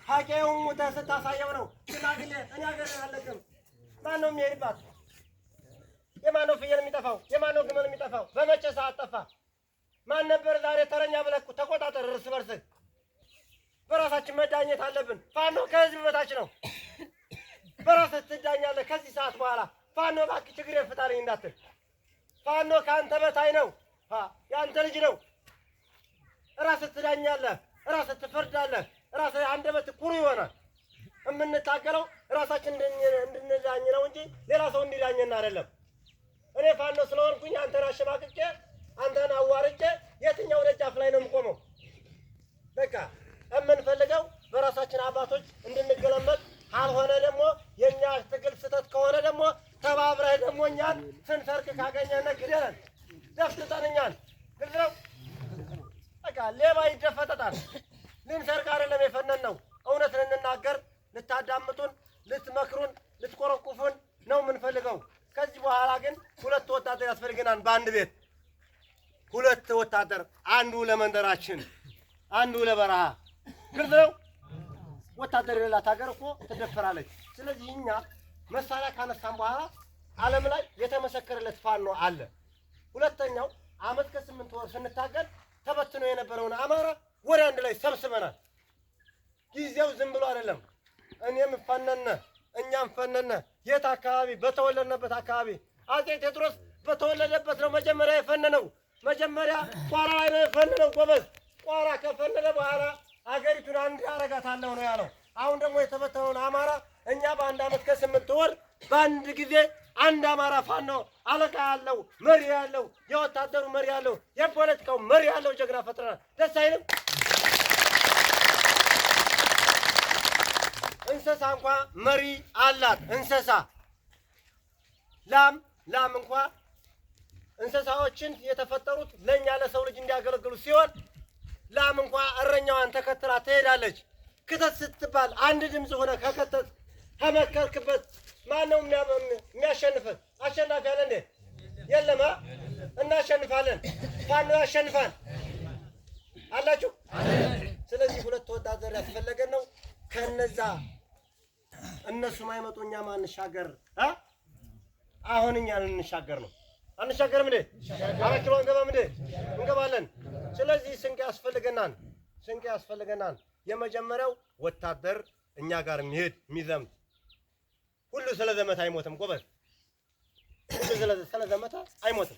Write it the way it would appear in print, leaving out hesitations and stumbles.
ሀቄውን ሙተህ ስታሳየው ነው። ሽማግሌ እኔ ሀገር አለቅም። ማን ነው የሚሄድባት? የማን ነው ፍየል የሚጠፋው? የማን ነው ግመል የሚጠፋው? በመቼ ሰዓት ጠፋ? ማን ነበር ዛሬ ተረኛ ብለህ ተቆጣጠር። እርስ በርስህ በራሳችን መዳኘት አለብን። ፋኖ ከህዝብ በታች ነው። በራስህ ትዳኛለህ። ከዚህ ሰዓት በኋላ ፋኖ እባክህ ችግሬን ፍታልኝ እንዳትል። ፋኖ ከአንተ በታይ ነው፣ የአንተ ልጅ ነው። ራስህ ትዳኛለህ፣ ራስህ ትፈርዳለህ። ራስህ አንደበት ኩሩ ይሆናል። የምንታገለው ራሳችን እንድንዳኝ ነው እንጂ ሌላ ሰው እንዲዳኘን አይደለም። እኔ ፋኖ ስለሆንኩኝ አንተን አሸማቅቄ አንተን አዋርጄ የትኛው ደጃፍ ላይ ነው የምቆመው? በቃ የምንፈልገው በራሳችን አባቶች እንድንገለመጥ፣ ካልሆነ ደግሞ የእኛ ትግል ስህተት ከሆነ ደግሞ ተባብረህ ደግሞ እኛን ስንሰርቅ ካገኘን ግደለን፣ ደፍጥጠን እኛን። ግልጽ ነው። በቃ ሌባ ይደፈጠጣል። ልንሰርቅ አይደለም የፈነን ነው። እውነት ልንናገር፣ ልታዳምጡን፣ ልትመክሩን፣ ልትቆረቁፉን ነው የምንፈልገው። ከዚህ በኋላ ግን ሁለት ወታደር ያስፈልገናል። በአንድ ቤት ሁለት ወታደር፣ አንዱ ለመንደራችን፣ አንዱ ለበረሃ። ግልጽ ነው። ወታደር የሌላት ሀገር እኮ ትደፈራለች። ስለዚህ እኛ መሳሪያ ካነሳን በኋላ ዓለም ላይ የተመሰከረለት ፋኖ አለ። ሁለተኛው ዓመት ከ8 ወር ስንታገል ተበትኖ የነበረውን አማራ ወደ አንድ ላይ ሰብስበናል። ጊዜው ዝም ብሎ አይደለም። እኔም ፈነነ እኛም ፈነነ። የት አካባቢ? በተወለድንበት አካባቢ። አፄ ቴዎድሮስ በተወለደበት ነው መጀመሪያ የፈነነው። መጀመሪያ ቋራ ላይ ነው የፈነነው። ጎበዝ፣ ቋራ ከፈነነ በኋላ አገሪቱን አንድ አረጋታለሁ ነው ያለው። አሁን ደግሞ የተበተነውን አማራ እኛ በአንድ ዓመት ከ8 ወር በአንድ ጊዜ አንድ አማራ ፋኖ አለቃ ያለው መሪ ያለው የወታደሩ መሪ ያለው የፖለቲካው መሪ ያለው ጀግና ፈጥረናል። ደስ አይልም? እንስሳ እንኳ መሪ አላት። እንስሳ ላም ላም እንኳ እንስሳዎችን የተፈጠሩት ለእኛ ለሰው ልጅ እንዲያገለግሉ ሲሆን ላም እንኳ እረኛዋን ተከትላ ትሄዳለች። ክተት ስትባል አንድ ድምፅ ሆነ ከከተት ከመከርክበት ማን ነው የሚያሸንፍህ? አሸናፊ አለ እንዴ? የለም። እናሸንፋለን። ፋኖ ያሸንፋል አላችሁ። ስለዚህ ሁለት ወታደር ያስፈለገን ነው። ከነዛ እነሱ ማይመጡ እኛ ማንሻገር አሁን እኛ ልንሻገር ነው። አንሻገርም እንዴ? 4 ኪሎ አንገባም እንዴ? እንገባለን። ስለዚህ ስንቅ ያስፈልገናል። ስንቅ ያስፈልገናል። የመጀመሪያው ወታደር እኛ ጋር የሚሄድ የሚዘምት ሁሉ ስለዘመተ አይሞትም። ጎበዝ፣ ሁሉ ስለዘመተ አይሞትም።